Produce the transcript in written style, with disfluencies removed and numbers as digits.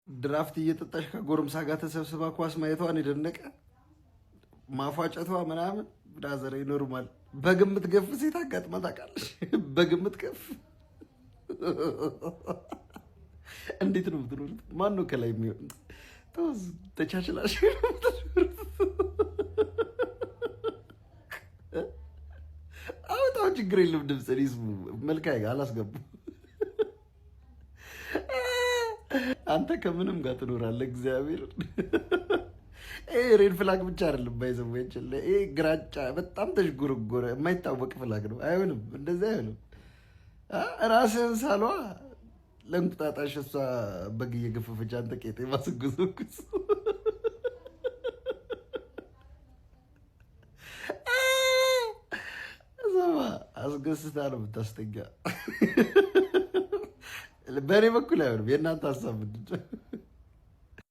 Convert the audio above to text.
ድራፍት እየጠጣሽ ከጎረምሳ ጋር ተሰብስባ ኳስ ማየቷን የደነቀ ማፏጨቷ ምናምን brother normal። በግምት ገፍ ሴት አጋጥማ ታውቃለች? በግምት ገፍ እንዴት ነው የምትኖሩት? ማን ነው ከላይ የሚሆን? ተወዝ ተቻችላሽ ነው የምትኖሩት? አውጣው፣ ችግር የለም። ድምፅ ይስሙ። መልካ አላስገቡ። አንተ ከምንም ጋር ትኖራለህ። እግዚአብሔር ይሄ red flag ብቻ አይደለም፣ ባይዘው ይችላል። ይሄ ግራጫ በጣም ተሽጎረጎረ የማይታወቅ flag ነው። አይሆንም፣ እንደዚህ አይሆንም። ራስህን ሳሏ ለእንቁጣጣሽ እሷ በግ እየገፈፈች አንተ ቄጤ ማስጎዘጉዝ። ስማ፣ አስገስታ ነው የምታስተኛ። በእኔ በኩል አይሆንም። የእናንተ ሀሳብ ምንድን ነው?